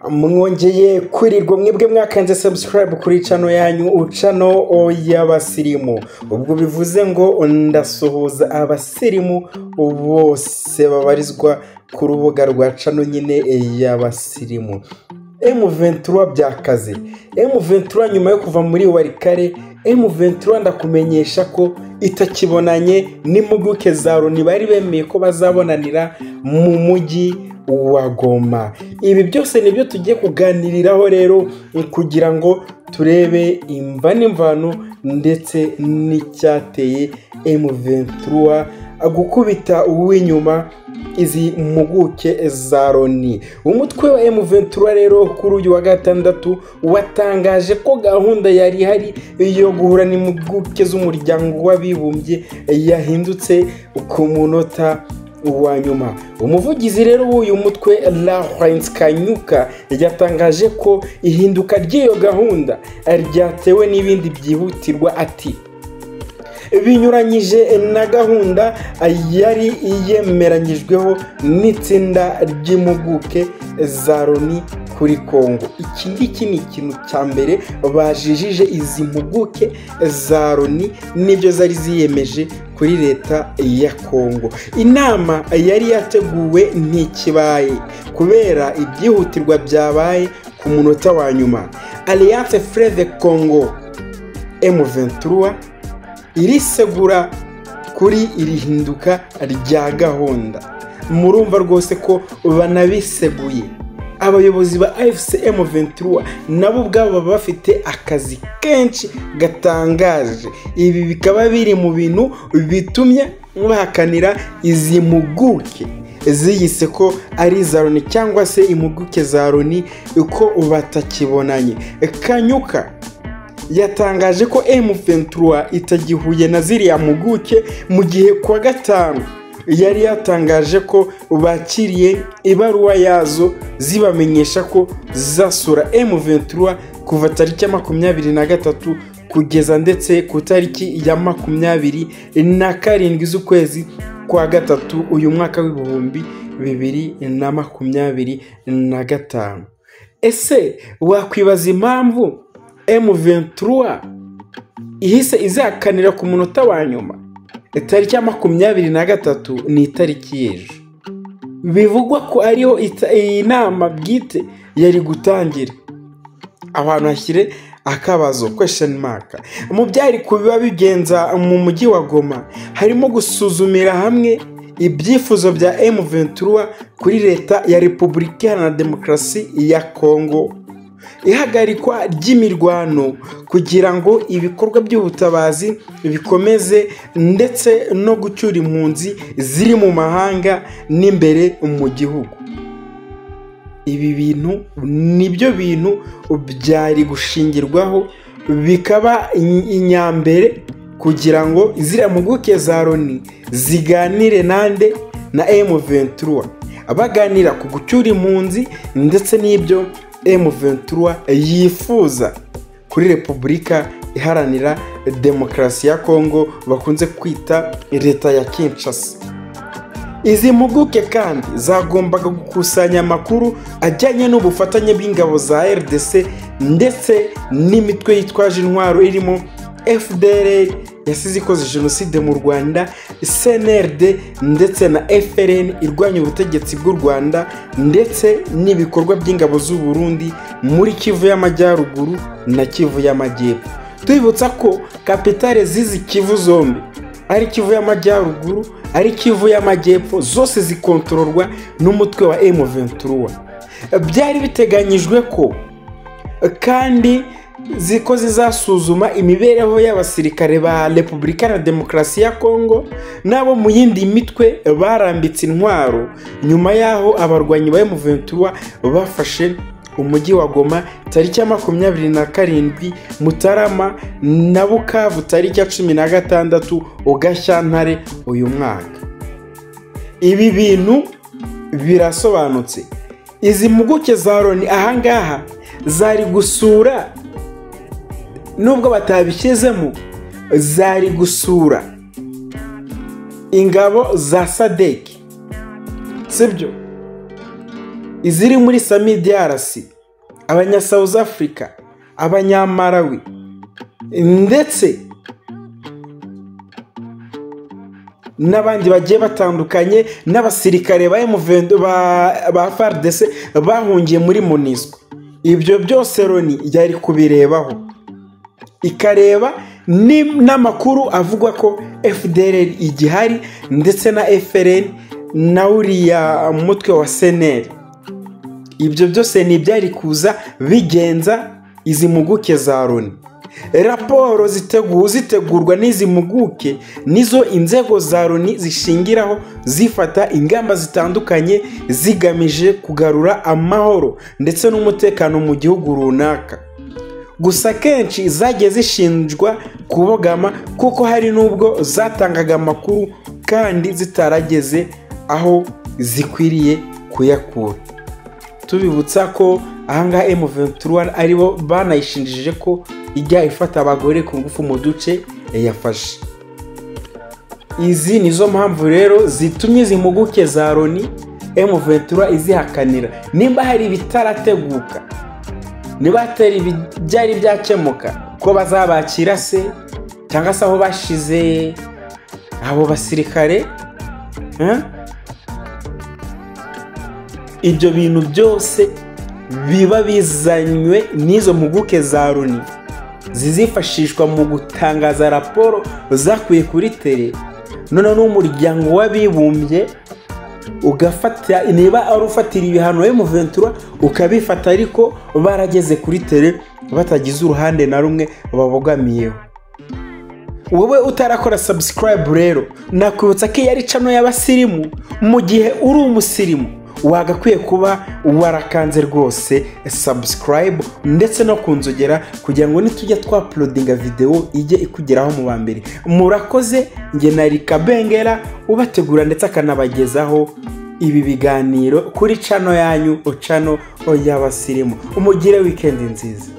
Mwongeye kwirirwa mwebwe mwakanze subscribe kuri channel yanyu, channel y'abasirimu. Ubwo bivuze ngo ndasuhuza abasirimu bose babarizwa ku rubuga rwa channel nyine y'abasirimu. M23 byakaze. M23 nyuma yo kuva muri Walikale, M23 ndakumenyesha ko itakibonanye n'impuguke za Loni bari bemeye ko bazabonanira mu mujyi wa Goma. Ibi byose nibyo tugiye kuganiriraho rero kugira ngo turebe imva n'imvano ndetse n'icyateye M23 gukubita uw'inyuma izi mpuguke za Loni. Umutwe wa M23 rero kuri uyu wa gatandatu watangaje ko gahunda yari ihari yo guhura n'impuguke z'umuryango w'abibumbye yahindutse ku munota wa nyuma. Umuvugizi rero w'uyu mutwe Lawrence Kanyuka yatangaje ko ihinduka ry'iyo gahunda ryatewe n'ibindi byihutirwa, ati binyuranyije na gahunda yari yemeranyijweho n'itsinda ry'impuguke za Loni kuri Kongo. Iki ngiki ni ikintu cya mbere bajijije izi mpuguke za Loni n'ibyo zari ziyemeje kuri leta ya Kongo. Inama yari yateguwe ntikibaye kubera ibyihutirwa byabaye ku munota wa nyuma. Alliance Fleuve Congo M23 irisegura kuri iri hinduka rya gahunda. Murumva rwose ko banabiseguye. Abayobozi ba AFC M23 nabo ubwabo baba bafite akazi kenshi gatangaje. Ibi bikaba biri mu bintu bitumye bahakanira izi mpuguke ziyise ko ari za Loni cyangwa se impuguke za Loni ko batakibonanye. Kanyuka yatangaje ko M23 itagihuye na ziriya mpuguke, mu gihe kuwa gatanu yari yatangaje ko bakiriye ibaruwa yazo zibamenyesha ko zasura M23 kuva tariki ya 23 kugeza ndetse ku tariki ya 27 z'ukwezi kwa gatatu uyu mwaka w'2025. Ese wakwibaza impamvu M23 ihise izakanira ku munota wa nyuma? Itariki ya 23 ni itariki y'ejo, bivugwa ko ariho iyi nama bwite yari gutangira. Abantu hashyire akabazo, question mark. Mu byari kubiba bigenza mu mujyi wa Goma harimo gusuzumira hamwe ibyifuzo bya M23 kuri leta ya Repubulika Iharanira Demokarasi ya Kongo, ihagarikwa ry'imirwano kugira ngo ibikorwa by'ubutabazi bikomeze ndetse no gucyura impunzi ziri mu mahanga n'imbere mu gihugu. Ibi bintu nibyo bintu byari gushingirwaho bikaba inyambere kugira ngo ziriya mpuguke za Loni ziganire nande na M23, baganira ku gucyura impunzi ndetse n'ibyo M23 yifuza kuri Repubulika Iharanira Demokarasi ya Kongo bakunze kwita leta ya Kinshasa. Izi mpuguke kandi zagombaga gukusanya amakuru ajyanye n'ubufatanye bw'ingabo za RDC ndetse n'imitwe yitwaje intwaro irimo FDLR yasize ikoze jenoside mu Rwanda, CNRD ndetse na FRN irwanya ubutegetsi bw'u Rwanda, ndetse n'ibikorwa by'ingabo z'u Burundi muri Kivu y'Amajyaruguru na Kivu y'Amajyepfo. Tubibutsa ko kapitale zizi Kivu zombi, ari Kivu y'Amajyaruguru ari Kivu y'Amajyepfo, zose zikontororwa n'umutwe wa M23. Byari biteganyijwe ko kandi ziko zizasuzuma imibereho y'abasirikare ba Repubulika na Demokarasi ya Kongo n'abo mu yindi mitwe barambitse intwaro nyuma y'aho abarwanyi ba M23 bafashe umujyi wa Goma tariki ya 27 Mutarama na Bukavu tariki ya 16 Gashyantare uyu mwaka. Ibi bintu birasobanutse. Izi mpuguke za Loni ahangaha zari gusura, nubwo batabishyizemo, zari gusura ingabo za SADC, sibyo? iziri muri SAMIDRC, abanya South Africa, abanyamarawi ndetse n'abandi bagiye batandukanye, n'abasirikare ba M23 ba FARDC bahungiye muri MONUSCO. Ibyo byose Loni yari kubirebaho, ikareba n'amakuru avugwa ko FDLR igihari ndetse na FRN na uriya mutwe wa CNL. Ibyo byose ni ibyari kuza bigenza izi mpuguke za Loni. Raporo zitegurwa n'izi mpuguke nizo inzego za Loni zishingiraho zifata ingamba zitandukanye zigamije kugarura amahoro ndetse n'umutekano mu gihugu runaka. Gusa kenshi zagiye zishinjwa kubogama, kuko hari n'ubwo zatangaga amakuru kandi zitarageze aho zikwiriye kuyakura. Tubibutsa ko ahangaha M23 aribo banayishinjije ko ijya ifata abagore ku ngufu mu duce yafashe. Izi nizo mpamvu rero zitumye izi mpuguke za Loni M23 izihakanira. Nimba hari ibitarateguka, niba hatari byari byakemuka ko bazabakira se, cyangwa se aho bashize abo basirikare, ibyo bintu byose biba bizanywe n'izo mpuguke za Loni zizifashishwa mu gutangaza raporo zakuye kuri tele. None n'umuryango w'abibumbye ugafata, niba ari ufatira ibihano M23 ukabifata, ariko barageze kuri tele batagize uruhande na rumwe babogamiyeho. Wowe utarakora subscribe rero, nakwibutsa ko yari channel y'abasirimu. Mu gihe uri umusirimu wagakwiye kuba warakanze rwose subscribe ndetse no kunzogera, kugira ngo nitujya twa-uploadinga video ijye ikugeraho mu ba mbere. Murakoze, nge nari Kabengera ubategura ndetse akanabagezaho ibi biganiro kuri channel yanyu, channel y'abasirimu. Umugire weekend nziza.